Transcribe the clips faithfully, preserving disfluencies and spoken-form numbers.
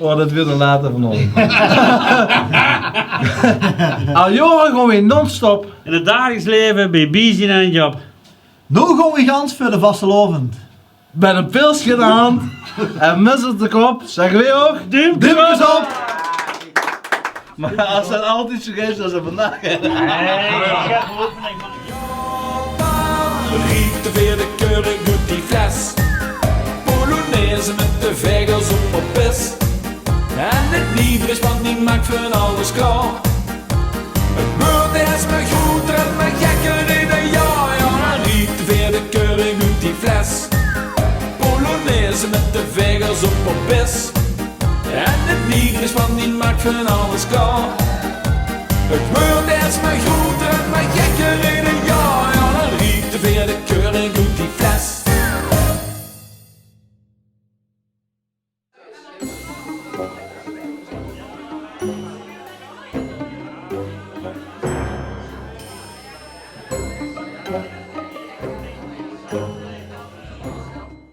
Oh, det weurt ein late vanaovend. Al jaore gaon weej non-stop. In 't dagelijks laeve, beej biezien en job. Noow gaon weej gans veur de vastelaovend. Mit ein pilske in de hand en muts op de kop, zegge weej ouch: duumkes op! Mer es det altied zoe is es vandaag. Riep de veerde kurk oet die fles. Polonaise mit de vaegels op op pis. En 't liedje van die maak van alles klaor. 't Weurt es mer groeter en mer gekker in de jaor. Jao, dan riep de veerde kurk oet die fles. Polonaise mit de vaegels op op pis. En 't liedje van die maak van alles klaor. 't Weurt es mer groeter en mer gekker in de jaor. Jao, dan riep de veerde kurk oet die fles.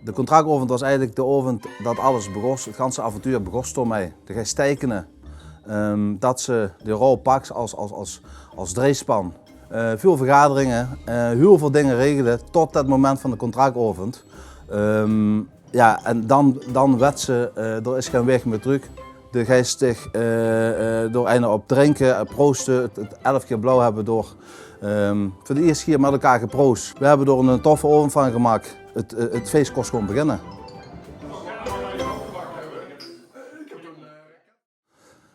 De contractaovend waas eigelik de aovend det alles begós. 't Ganse avontuur begós dao mei. De geis teikene, ehm, det se de rol paks es, es, es, es dreejspan. Eh, väöl vergaderinge, eh, hiel väöl dinger regele tot det moment van de contractaovend. Ehm, jao, en dan, dan wèts se, eh, d'r is gein waeg mie trök. De geis dich, eh, eh, dao eine op drinke, eh, prooste, 't, 't elf kier blauw höbbe dao, ehm, veur de ierste kier mit-ein geproos. Weej höbbe dao ein toffe aovend van gemaak. 't, eh, 't fees kós gewoon beginne.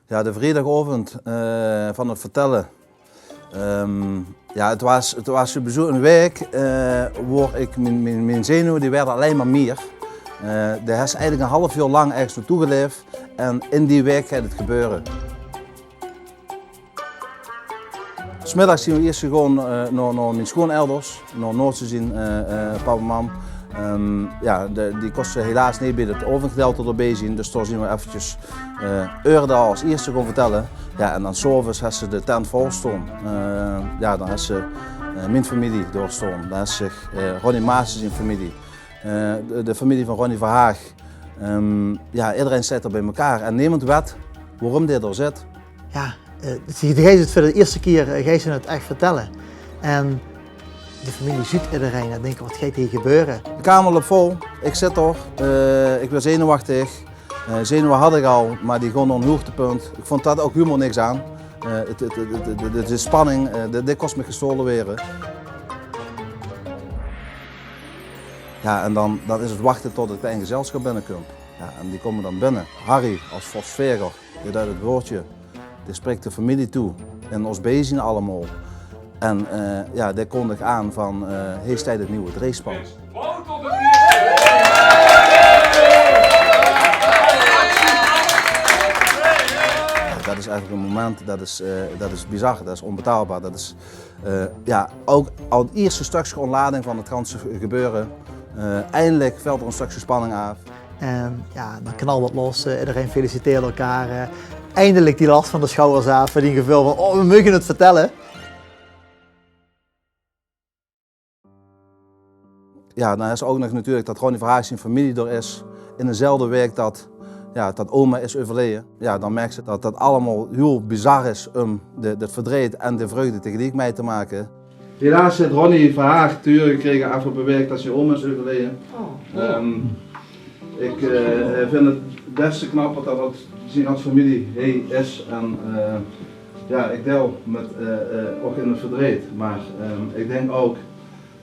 Jao, de vriedigaovend, eh, van 't vertèlle. Ehm, jao, 't waas, 't waas sowieso ein waek, eh, wo ich mien, mien, mien zenuwe, die waerde allein mer mieër. Eh, de hes eigelik ein haaf jaor lang örges naotoe gelaef en in die waek geit 't gebeure. 's Middigs zien we iers gewoon, eh, nao, nao mien schoonelders. Nao Noortse zien, eh, eh, pap en mam. Ehm, jao, de, die kóste helaas neet bie 't aovendgedeelte d'rbie zien, dus dao zien we effekes, eh, eer dao es ierste gaon vertèlle. Jao, en dan 's aoves hes se de tent vol staon. Eh, jao, dan hes se, eh, mien femilie dao staon. Dan hes se, eh, Ronnie Maassen zien femilie. Eh, de, de femilie van Ronnie Verhaag. Ehm, jao, ederein steit d'r bie mekaar en nemes weit waorum dae dao zit. Jao, eh, de geis 't veur de ierste kier, eh, geis se 't ech vertèlle. En de femilie zuut ederein en dinke: "Waat geit hie gebeure?" De kamer löp vol. Ich zit dao. Eh, ich waer zenuwechtig. Eh, zenuwe had ich al, mer die gaon nao ein hoogtepunt. Ich vónj det ouch hielemaol niks aan. Eh, 't, 't, de spanning, eh, dit, dit kós mich gestaole waere. Jao, en dan, dan is 't wachte tot 't klein gezelsjap binnekump. Jao, en die kómme dan binne. Harry es Vos Veger, dae deit 't wäördje. Dae sprik de femilie toe. En ós biezeen allemaol. En, eh, jao, dae kondig aan van, eh, hie steit 't nuuj dreejspan. Jao, det is eigelik ein moment, det is, eh, det is bizar, det is ónbetaalbaar, det is Eh, jao, ouch al 't ierste stökske óntlading van 't ganse gebeure. Eh, eindelik vèlt d'r ein stökske spanning aaf. En jao, dan knalt 't los. Eh, ederein feliciteert elkaar. Eh, eindelik die las van de sjouwers aaf. Dien geveul van: "Oh, we moge 't vertèlle." Jao, dan is ouch nog natuurlik det Ronnie Verhaag zien femilie d'r is in dezelfde waek det, jao, det oma is euverleje. Jao, dan merks se det det allemaol hiel bizar is óm de, det verdreet en de vreugde tegeliek mei te make. Helaas haet Ronnie Verhaag te hure gekrege aafgeloupe waek det zien oma is euverleje. Oh. Ehm, ich, eh, vinj 't bès knap det det zien ganse femilie hie is en, eh, Jao, ich deil mit, eh, eh, ouch in 't verdreet, mer, ehm, ich dink ouch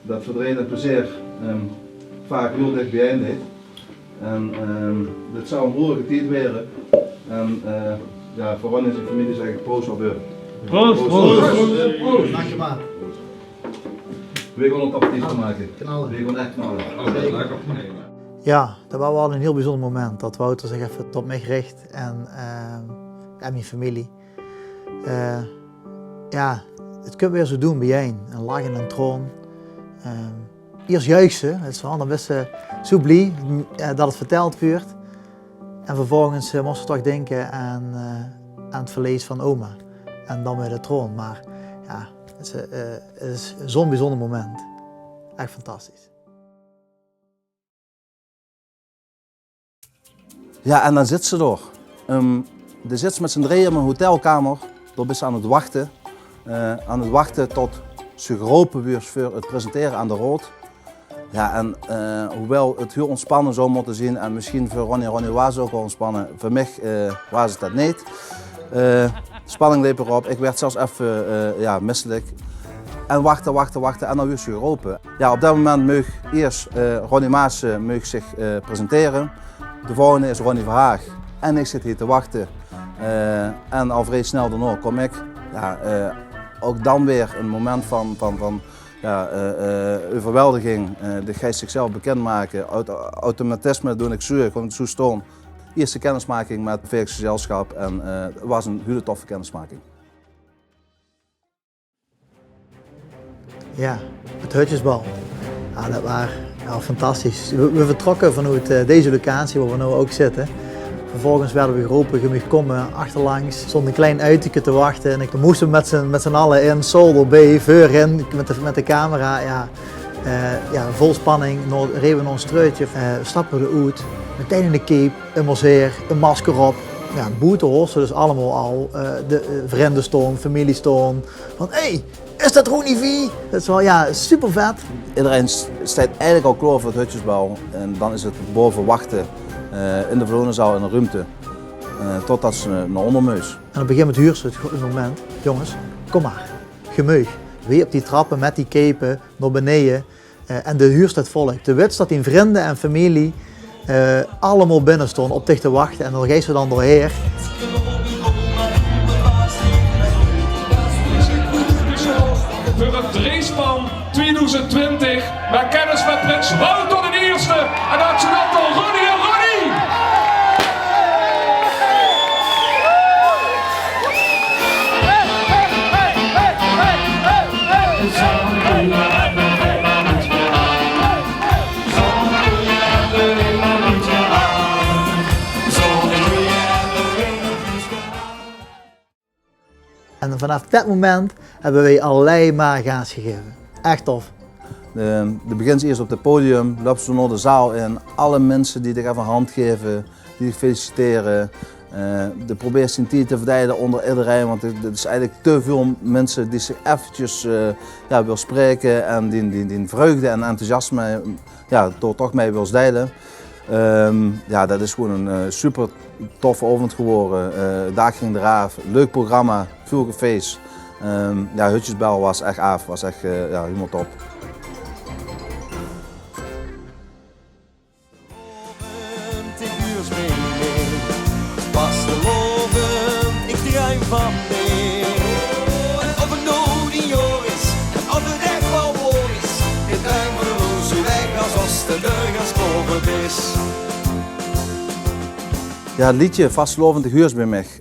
det verdreet en plezeer, ehm, vaak hiel dich biejein ligk. En, ehm, dit zou ein roerige tied waere. En, eh, jao, veur Ronnie en zien femilie zègk ich: proost op uch. Proost, proost. Proost. Dank je, maat. Weej gaon 't aperitief make. Knalle. Weej gaon ech knalle. Jao, det waas waal ein hiel bezunjer moment, det Wouter zich effe tot mich rich en, ehm, en mien femilie. Eh, jao, 't kump weer zoe doen biejein. Ein lach en ein traon. Ehm, iers juuchs se, det is waal, dan bis se zoe blie, m-, eh, det 't vertèld wuuert. En vervolges, eh, mós se toch dinke aan, eh, aan 't verlees van oma. En dan weer de traon. Mer jao, 't is, eh, 't is zoe'n bezunjer moment. Ech fantastisch. Jao, en dan zits se dao. Ehm, de zits mit zien drieje in ein hotelkamer, dao bis se aan 't wachte. Eh, aan 't wachte tot se gerope wuurs veur 't presentere aan de raod. Jao, en, eh, hoewaal 't hiel ontspanne zou mótte zien en mesjien veur Ronnie, Ronnie waas 't ouch waal ontspanne, veur mich, eh, waas 't det neet. Eh, de spanning leep d'rop, ich woort zelfs effe, eh, jao, misselik. En wachte, wachte, wachte en dan wuurs se gerope. Jao, op det moment moog iers, eh, Ronnie Maassen, eh, moog zich, eh, presentere. De volgende is Ronnie Verhaag. En ich zit hie te wachte. Eh, en al vrie snel daonao kóm ich. Jao, eh, ouch dan weer ein moment van, van, van, jao, eh, eh, euverweldiging. Eh, de geis zichzelf bekindmake. Aut-, automatisme doon ich zoe, kóm ich zoe staon. Ierste kinnismaking mit 't Veerks gezelsjap en, eh, 't waas ein hiel toffe kinnismaking. Jao, 't Hutjesbal. Jao, det waar, jao, fantastisch. Weej, weej vertrokke vanoet, eh, deze locatie wao weej noow ouch zitte. Vervolges woorte weej gerope, geej moog kómme, achterlangs. Stóng ein klein autoke te wachte en ich, dan móste weej mit zien, mit zien alle in, Saul d'rbeej, veurin, mit de, mit de camera, jao. Eh, jao, vol spanning, reje weej nao ein struutje, eh, stappe weej d'roet, metein in de cape, ein mosheer, ein masker op. Jao, boete hoors se dus allemaol al, eh, de, eh, vrinde staon, femilie staon. Van: "Hey, is det Ronnie V?" Det is waal, jao, super vet. Ederein s-, steit eigelik al klaor veur 't Hutjesbal. En dan is 't bove wachte, eh, in de Vlonezaal in de ruumte, eh, totdet se nao ónder mós. En op ein gegaeve moment huurs se 't go-, 't moment: "Jónges, kóm mer, geej meug." Weej op die trappe mit die cape nao beneje. Eh, en de huurs 't volk. De weits det dien vrinde en femilie, eh, allemaol binne staon op dich te wachte en dao geis se dan doorhaer. Veur 't Dreejspan twieëdoezend twintig, maak kennis mit prins Wouter d'n Ierste en adjudante Ronnie en Ronnie. En vanaaf det moment höbbe weej allein mer gaas gegaeve. Ech tof. De, de begins iers op 't podium, löps se nao de zaal in, alle minse die dich effe ein hand gaeve, die dich feliciteren. Eh, de probeers dien tied te verdeile ónder ederein, want 't, 't is eigelik te väöl minse die zich effekes, eh, jao, wille spraeke en die, die, die vreugde en enthousiasme, jao, dao toch mei wils deile. Ehm, jao, det is gewoen ein, eh, super toffe aovend gewore. Eh, daak ging d'raaf, leuk programma, väöl gefees. Ehm, jao, Hutjesbal waas ech aaf, waas ech, eh, jao, hielemaol top. Vastelaovend, ich druim van dich. En of 't noe tien jaor is, en of 't ech waal waor is, ich druim van oos weg as os de deur gaans klaor veur is. Jao, 't leedje Vastelaovend, dich huurs bie mich.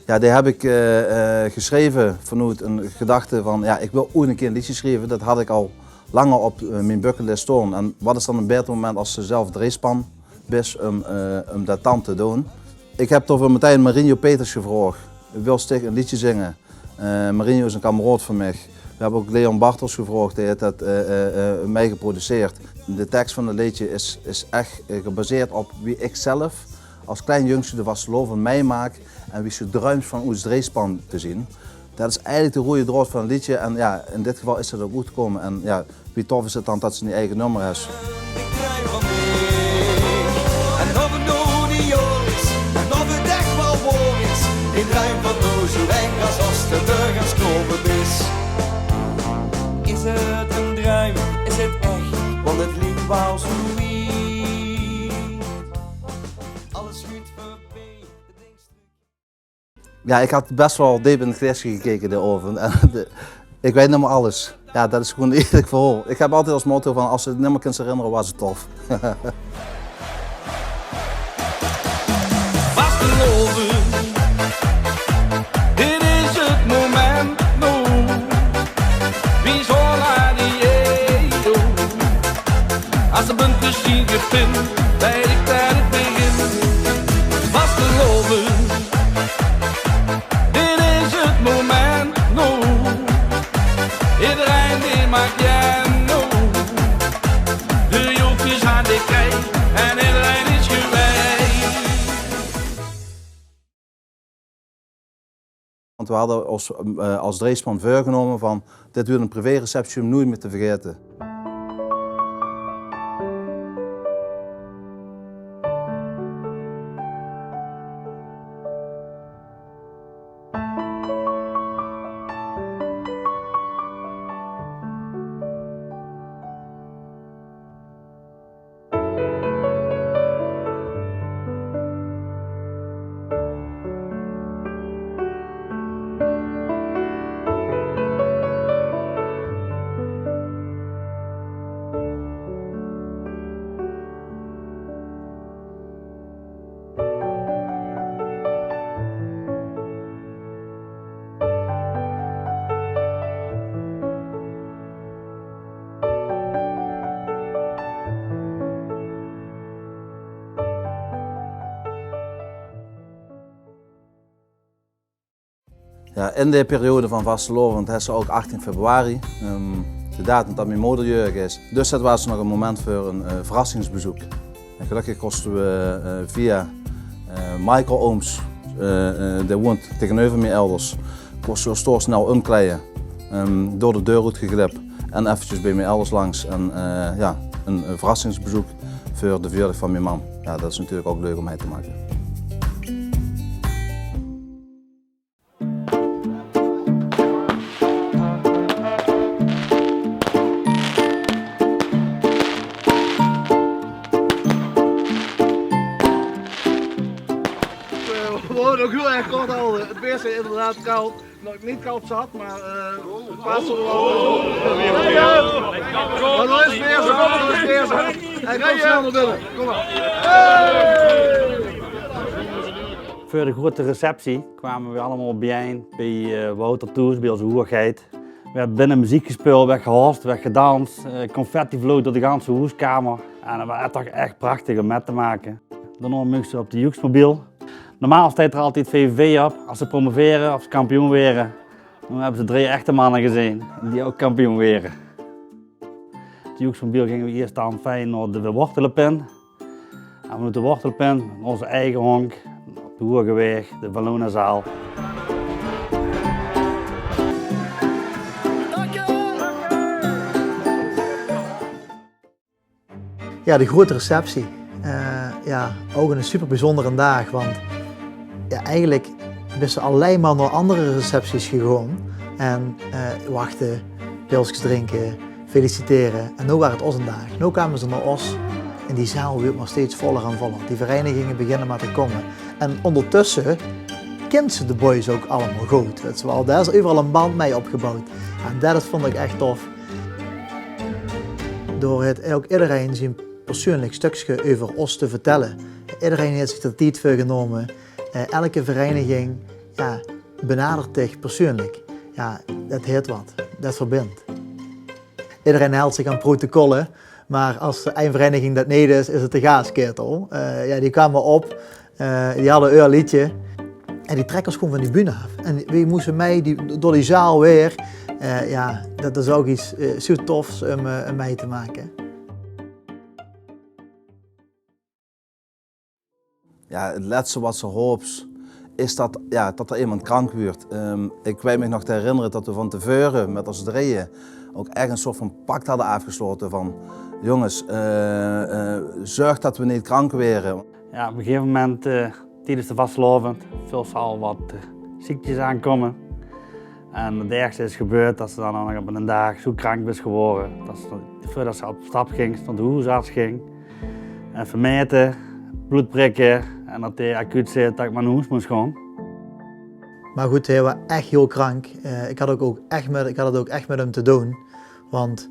Jao, die höb ich, eh, eh, gesjreve vanoet ein gedachte van, jao, ich wil oeats ein kier ein leedje sjrieve. Det haw ich al langer op, eh, mien bucketlist staon. En waat is dan ein baeter moment as se zelf dreejspan bis um, eh, um det dan te doon? Ich höb daoveur metein Marinho Peters gevraog: "Wils dich ein leedje zinge?" Eh, Marinho is ein kameraod van mich. Weej höbbe ouch Leon Bartels gevraog, dae haet det, eh, eh, eh, mei geproduceerd. De teks van 't leedje is, is ech, eh, gebaseerd op wie ich zelf as klein jungske de vastelaovend meimaak en wie se druims van oets dreejspan te zien. Det is eigelik de roeje draod van 't leedje en jao, in dit geval is det ouch oetkómme en jao, wie tof is 't dan det se dien eige nummer höbs. Ich druim van dich. En of 't noe tien jaor is, en of 't ech waal waor is, ich druim van oos weg as os de deur gaans klaor veur is. Is 't ein druim? Is 't ech? Want 't liek waal zoe wied. Alles schuut veurbie. Jao, ich had bès waal deep in 't glaeske gekeke dae aovend. En de, ich weit neet mie alles. Jao, det is gewoen ein ierlik verhaol. Ich höb altied es motto van: as se 't neet mie kins herinnere, waas 't tof. Vastelaovend, dit is 't moment noe. Wie zola die eeuw. As de buntjes zien gepint, weit ich det 't begint. Vastelaovend, dit is 't moment noe. Ederein die maak jenne noe. De joepkes aan de kei en ederein is geweid. Want we hadde ós, eh, es dreejspan veurgenómme van: dit weurt ein privéreceptie um noeit mie te vergaete. Ja, in de periode van vastelaovend is 't ouk achttien februari, ehm, de datum dat mien moder jäörig is. Dus dat waas nog ein moment veur ein, eh, verrassingsbezeuk. En gelökkig kóste we, eh, via, eh, Michael Ooms, eh, eh, dae woont taengeneuver mien elders, kóste we ós toch snel umkleie, ehm, door de deur oetgeglip en effekes bie mien elders langs. En, eh, ja, ein, ein verrassingsbezeuk veur de verjaordaag van mien mam. Ja, dat is natuurlik ouk leuk um mei te make. Eh, we wolle ouk hiel erg kort halde. 't Beer is inderdaad kald. Nog neet kald zat, maar, eh, het waas er wel. Maar dat is weer zo, dat is weer zo. Hij komt snel naar binnen. Kom maar. Veur de groeate receptie kwame we allemaol biejein bie, eh, Wouter thoes, bie ózze hoegheid. Woort binne meziek gespeuld, woort gehost, woort gedans, eh, confetti vloog door de ganse hoeskamer. En dat waas toch ech prachtig um mei te make. Daonao mochte ze op de joeksmobiel. Normaal steit d'r altied V V V op es ze promovere of ze kampioen waere. Noe höbbe ze drie echte manne gezeen die ouk kampioen waere. Op de joeksmobiel ginge we iers dan fijn nao de Wortelepin. En vanoet de Wortelepin nao ózze eige hónk, op de Hoegewaeg, de Valona-zaal. Ja, de groeate receptie. Eh, ja, ouk ein super bezunjere daag, want ja, eigelik bis se allein maar nao andere recepties gegange en, eh, wachte, pilskes drinke, felicitere. En noe waas 't ózze daag. Noe kwame ze nao ós en die zaal woort maar steeds voller en voller. Die vereiniginge beginne maar te kómme. En óngertösse kins se de boys ouk allemaol good. Wèts se waal, dao is euveral ein band mei opgebouwd. En dat vónd ik ech tof. Door het ouk ederein zien persuuenlik stökske euver ós te vertelle. Ederein haet zich d'r tied veur genómme. Eh, elke vereiniging, ja, benadert dich persuuenlik. Ja, dat haet wat. Dat verbindt. Ederein hèlt zich aan protocolle, maar es ein vereiniging dat neet is, is 't de Gaasketel. Eh, ja, die kwame op. Eh, die hadde eur leedje. En die trèkke ós gewoen van die bühne aaf. En weej móste mei die, door die zaal weer. Eh, ja, dat is ouk iets, eh, zoe tofs um, eh, um mei te make. Ja, 't lètste wat se hoops is dat, ja, dat d'r emes krank wuuert. Ehm, ik weit mich nog te herinnere dat we van te veure mit ós drieje ouk ech ein soort van pact hadde aafgeslote van: jónges, eh, eh, zörg dat we neet krank waere. Ja, op ein gegeve moment, eh, tiedes de vastelaovend, veuls se al wat, eh, ziektjes aankómme. En 't ergste is gebeurd, dat se dan nog op einen daag zoe krank bis gewore, dat se, veurdat se op stap gings, nao de hoesarts gings. En effe maete, blood prikke, en dat dae acuut zag dat ik maar nao hoes mós gaon. Maar good, hae waas ech hiel krank. Eh, ik had ouk, ouk ech mit, ik had 't ouk ech mit um te doon. Want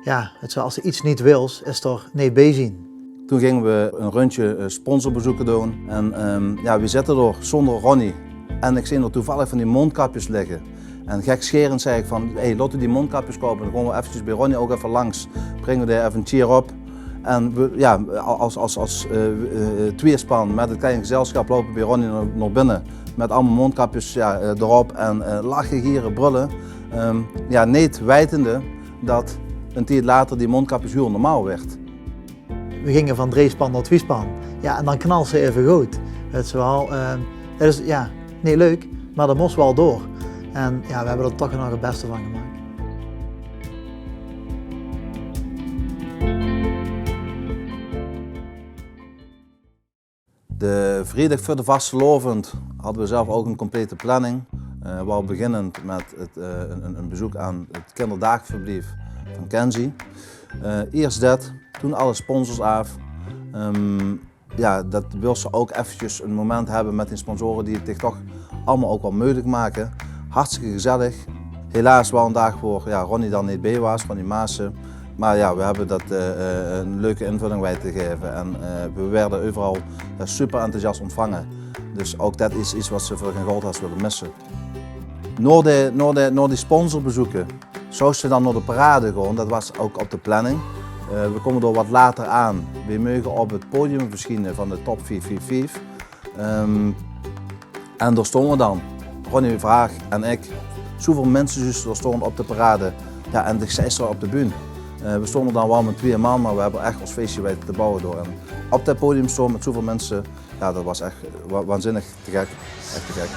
ja, 't is, es se iets neet wils, is d'r neet bie zien. Toen ginge we ein rundje, eh, sponsorbezeuk doon. En, ehm, ja, we zitte dao zónger Ronnie. En ik zeen d'r toevallig van die móndkapjes ligke. En gekscherend zag ik van: "Hey, laot we die móndkapjes koupe. Dan gaon we effekes bie Ronnie ouk effe langs. Bringe we dae effe ein cheer up." En we, ja, es, es, es, eh, eh, twieëspan mit 't klein gezelsjap loupe we bie Ronnie nao, nao binne. Mit allemaol móndkapjes, ja, eh, d'rop en, eh, lache, giere, brölle. Ehm, ja, neet weitende dat ein tied later die móndkapjes hiel normaal woorte. We ginge van dreejspan nao twieëspan. Ja, en dan knals se effe good. Wèts se waal, ehm, dat is, ja, neet leuk. Maar dat mós waal door. En ja, we hebben er toch nog het beste van gemaakt. De vriedag veur de vastelaovend hadde we zelf ouk 'n complete planning. Eh, waal beginnend met 't, eh, 'n, 'n, 'n bezeuk aan 't kinderdaagverblief van Kenzie. Eh, iers det, toen alle sponsors aaf. Ehm, ja, det wils se ouk effekes 'n moment hebbe met die sponsore die 't dich toch allemaol ouk waal meugelik make. Hartstikke gezellig. Helaas waal 'n daag woor, ja, Ronnie dan neet beej waas, Ronnie Maassen. Maar ja, we hebbe det, eh, eh, 'n leuke invulling weite te gaeve en, eh, we woorte euveral, ja, super enthousiast ontvange. Dus ouk det is get waat se veur gein gold has wille misse. Nao de, nao de, nao die sponsorbezeuk zouws se dan nao de parade gaon. Det waas ouk op de planning. Eh, we kómme dao get later aan. We meuge op 't podium versjiene van de top vief vief vief. Ehm, en dao stoon we dan. Ronnie Vraag en ik. Zoeväöl minse zouws se dao stoon op de parade. Ja, en dich zeis dao op de bühne. Eh, we stoon dao dan waal met twieë man, maar we hebbe ech ós feesje weite te bouwe dao. En op det podium stoon met zoeväöl minse, ja, det waas ech wa-, waanzinnig te gek. Ech te gek.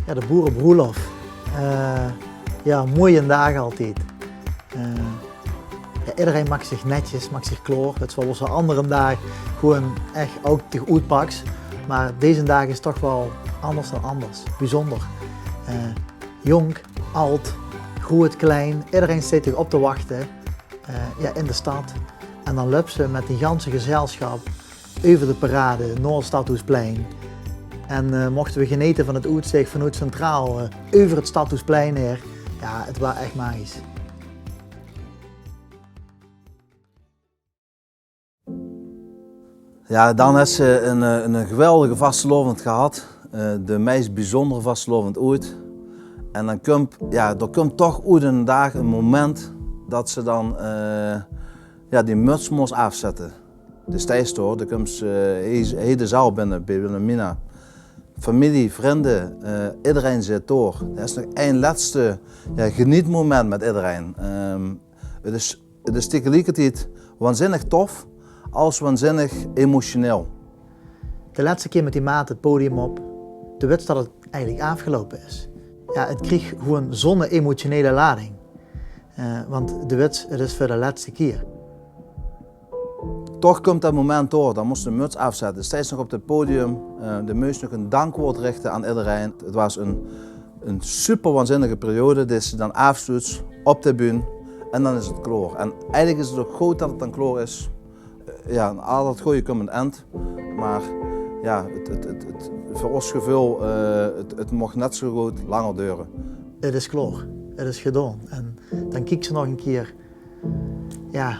Ja, de boerebroelof. Eh, ja, moeie daag altied. Eh, ja, ederein maak zich netjes, maak zich klaor. Det is waal ós andere daag gewoen ech ouk dich oetpaks. Maar deze daag is toch waal anders dan anders. Bezunjer. Eh, jónk, ald, groeët, klein. Ederein steit dich op te wachte, eh, ja, in de stad. En dan löps se met die ganse gezelsjap euver de parade nao 't Stadhoesplein. En, eh, mochte we genete van 't oetzich vanoet Centraal, eh, euver 't Stadhoesplein haer. Ja, 't waas ech magisch. Ja, dan hes se 'n, eh, 'n geweldige vastelaovend gehad. Eh, de meis bezunjere vastelaovend oeit. En dan kump, ja, d'r kump toch oeit 'nen daag 'n moment det se dan, eh, ja, die muts mós aafzètte. De steis dao, de kums, eh, hie, hie de zaal binne beej Wilhelmina. Femilie, vrinde, eh, idderein zit dao. Det is nog ein lètste, ja, genietmoment mit idderein. Ehm, 't is, 't is tegeliekertied waanzinnig tof, als waanzinnig emotioneel. De lètste kier mit die maat 't podium op, de wits det 't eigelik aafgeloupe is. Ja, 't krieg gewoen zoe'n emotionele lading. Eh, want de wits, 't is veur de lètste kier. Toch kump det moment dao, dan mós se de muts aafzètte. Steis nog op 't podium, eh, de mós nog ein dankwaord richte aan idderein. 't Waas ein, ein super waanzinnige periode, die se dan aafsloets op de bühne en dan is 't klaor. En eigelik is 't ouk good det 't dan klaor is. Eh, ja, al det gooje kump ein end. Maar ja, 't, 't, 't, 't, veur ós geveul, eh, 't, 't moch net zo good langer dore. 't Is klaor, 't is gedaon. En dan kieks se nog ein kier, ja,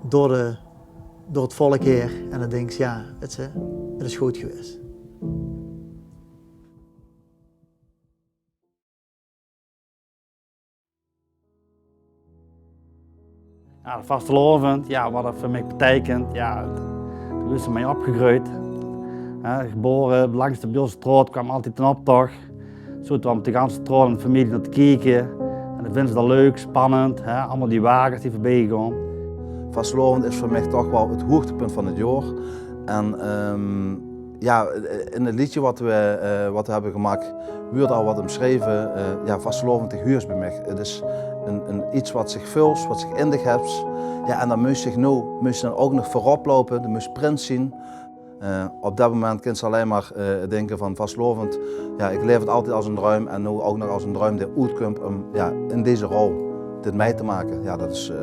door de, door 't volk haer en dan dinks se, ja, 't is, 't is good gewaes. Ja, de vastelaovend, ja, waat det veur mich beteikent, ja, dao is se mei opgegreujd. Hè, gebaore, langs de Bielse straot kwaam altied d'n optoch. Zoot waal mit de ganse straot en de femilie nao te kieke. En dan vinje ze det leuk, spannend, hè, allemaol die wages die veurbie gaon. Vastelaovend is veur mich toch waal 't hoogtepunt van 't jaor. En, ehm, ja, in 't leedje waat we, eh, waat we hebbe gemaak, wuuert al waat ómsjreve. Eh, ja, vastelaovend, dich huurs beej mich. 't Is ein, ein get waat se veuls, waat se in dich hes. Ja, en dan mós se dich noe, mós se dan ouk nog veurop loupe, dan mós se prins zeen. Eh, op det moment kins se allein maar, eh, dinke van vastelaovend. Ja, ik laef 't altied als ein druim en noe ouk nog als ein druim dae oetkump óm, ja, in deze rol dit mei te make. Ja, det is, eh,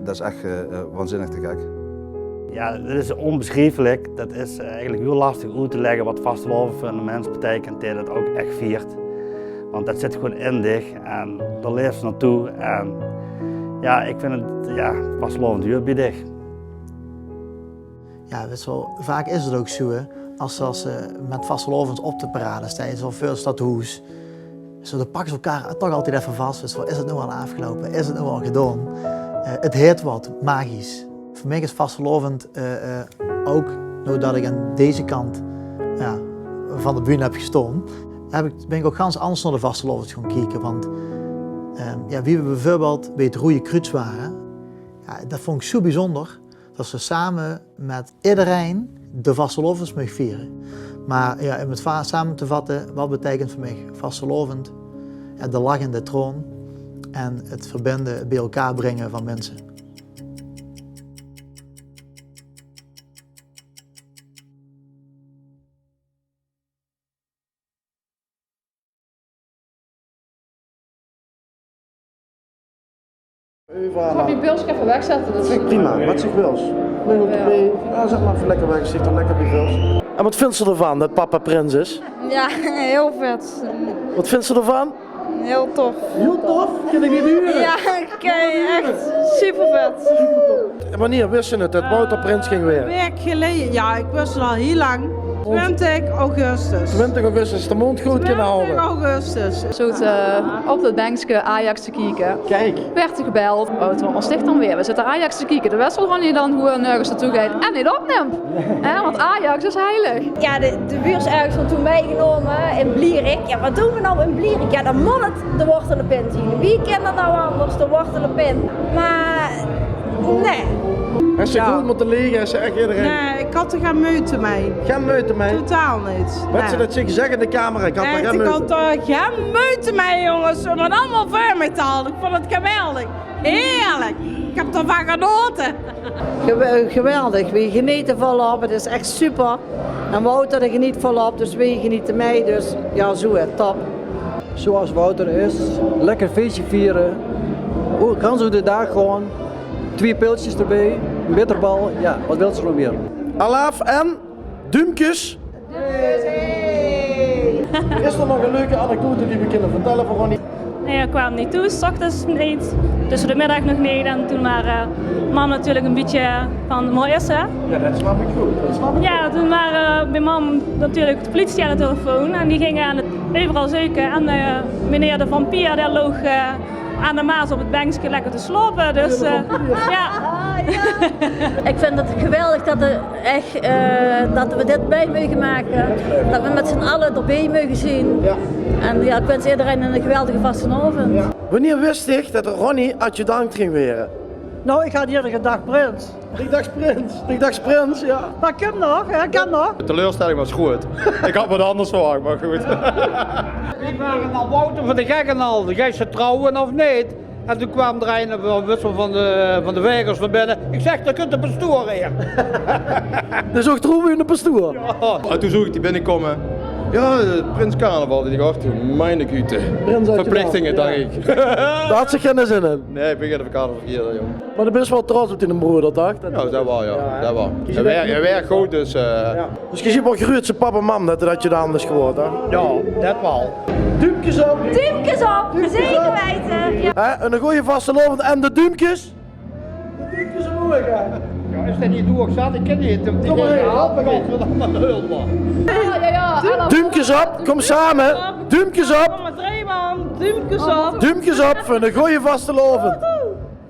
det is ech, eh, eh, waanzinnig te gek. Ja, det is ónbesjrieflik. Det is, eh, eigelik hiel lastig oet te lègke waat vastelaovend veur eine mins beteikent dae det ouk ech viert. Want det zit gewoen in dich en dao laefs se naotoe. En ja, ik vinj 't, ja, vastelaovend huuert beej dich. Ja, wits se waal, vaak is 't ouk zoe, hè, als, als se mit vastelaovend op de parade steis of veur 't stadhoes, zoe, dan pakke ze elkaar toch altied effe vas. Wits se waal, is 't noe al aafgeloupe? Is 't noe al gedaon? Eh, 't haet waat magisch. Veur mich is vastelaovend, eh, eh, ouk noe det ik aan deze kant, ja, van de bühne heb gestoon, heb ik, bin ik ouk gans anders nao de vastelaovend gaon kieke. Want, ehm, ja, wie we beejveurbeeld beej 't Roeje Kruuts wore, ja, Det vónj ich zoe bezunjer, det se same mit ederein de vastelaovend meugt viere. Mer jao, óm 't va-, same te vatte, waat beteikent veur mich vastelaovend? Jao, de lach en de traon en 't verbinje, 't bie-ein bringe van minse. Zal ich mien pilske effe wegzètte? Det is prima, waat se wils. Jao, zèt mer effe lekker weg, zit d'r lekker bie, wils. En waat vinjs se d'rvan det papa prins is? Jao, hiel vet. Waat vinjs se d'rvan? Hiel tof. Hiel tof? Kin ich neet hure. Jao, oké, ech supervet. En wienie wis se 't, det Wouter prins ging waere? Ein waek geleje. Jao, ich wis 't al hiel lang. Twintig augustus. Twintig augustus, de mónd good kinne haoje. Twintig augustus. Zoot, eh, op det benkske Ajax te kieke. Kiek. Waerd d'r gebeld. Wouter, waat mós ich dan waere? Zit d'r Ajax te kieke? D'r wis waal, Ronnie dan gewoen nörges nao toe geit en neet opnump. Hè, want Ajax is heilig. Jao, de, de wuurs örges van toen mitgenómme in Blierik. Jao, waat doon v'r noe in Blierik? Jao, dan mót 't de wortelepin zien. Wie kin det noe anders, de wortelepin? Mer nae. Hes se good mótte laeche, hes se ech ederein. Nae, ich haw d'r gein meujte mei. Gein meujte mei? Totaal neet. Waat se det zich zègk in de camera, ich haw d'r gein meujte mei, jónges. Óm 't allemaol veur mich te haoje. Ich vónj 't geweldig. Heerlik. Ich höb d'rvan genaote. Gewe-, geweldig. Weej genete volop. 't Is ech super. En Wouter dae genete volop. Dus weej genete mei. Dus jao, zoe, hè, top. Zoeas Wouter is. Lekker fieësje viere. Oe, gans euver de daag gewoon. Twieë pilskes d'rbie. Ein bitterbal. Jao, waat wils se nog mieë? Alaaf en duumkes. Is d'r nog ein leuke anekdote die v'r kinne vertèlle veur Ronnie? Nae, hae kwaam neet thoes, 's ochtends neet, tösse de middig nog neet. En toen waor, eh, mam natuurlik ein bietje van: "Wo is 'r?" Jao, det snap ich good. Det snap ich good. Jao, toen waor, eh, bie mam natuurlik de pliesie aan de telefoon. En die ginge aan 't euveral zeuke. En, eh, meneer de vampier, dae loog, eh, aan de Maas op 't benkske lekker te slaope. Dus, eh, jao. Ich vinj 't geweldig det 'r ech, eh, det v'r dit mei meuge make. Det v'r mit zien alle d'rbie meuge zien. Jao. En jao, ich wins ederein ein geweldige vastelaovend. Jao. Wienie wis ich det Ronnie adjudant ging waere? Nou, ich haw ierder gedach prins. Ich dach prins, ich dach prins, jao. Mer kan nog, hè, kan nog. De teleurstelling waor groeët. Ich haw waat anders verwach, mer good. Ich waor nao Wouter van de Gek en al: "Geis se trouwe of neet?" En toen kwaam d'r ein, eh, wis waal, van de, van de Wegers nao binne. Ich zèk: "Dao kump de pastoor aan." Det is ouch trouwe mit de pastoor. Jao. En toen zoog ich die binnekómme. Jao, eh, prins carnaval. Ich dach: "Och, meine Güte." Verplichtinge, dach ich. Dao hads se geine zin in. Nae, ich bin geine carnavalsvierder, jóng. Mer doe bis waal trots op diene broor, dach ich. Jao, det waal, jao. Det waal. Hae waer, hae waer good, dus, eh. Jao. Dus geer zeet waal gruuets op pap en mam det 'r adjudant is gewore, hè? Jao, det waal. Duumkes op. Duumkes op, zeker weite. Jao. Hè, ein gooje vastelaovend en de duumkes? De duumkes omhoeg, hè? Jao, is det neet hoeg zat? Ich kin neet. Kóm mer, help mich. Jao, jao, jao. Duumkes op, kóm same. Duumkes op. Kóm mer, drie man. Duumkes op. Duumkes op veur ein gooje vastelaovend.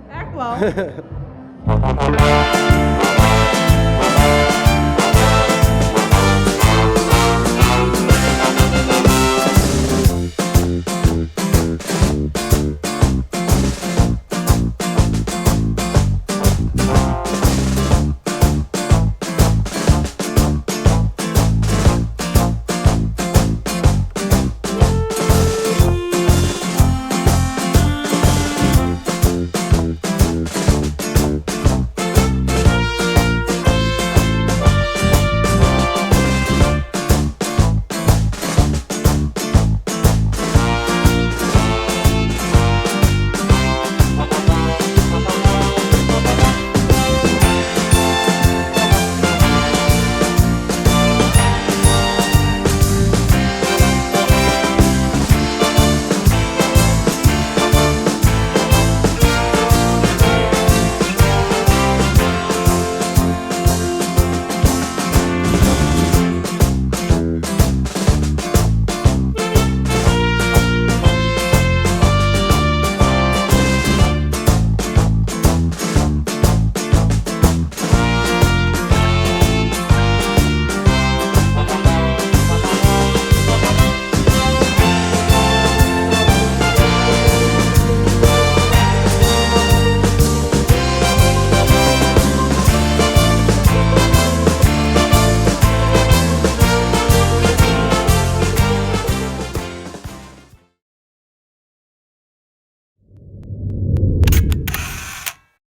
Ech waal.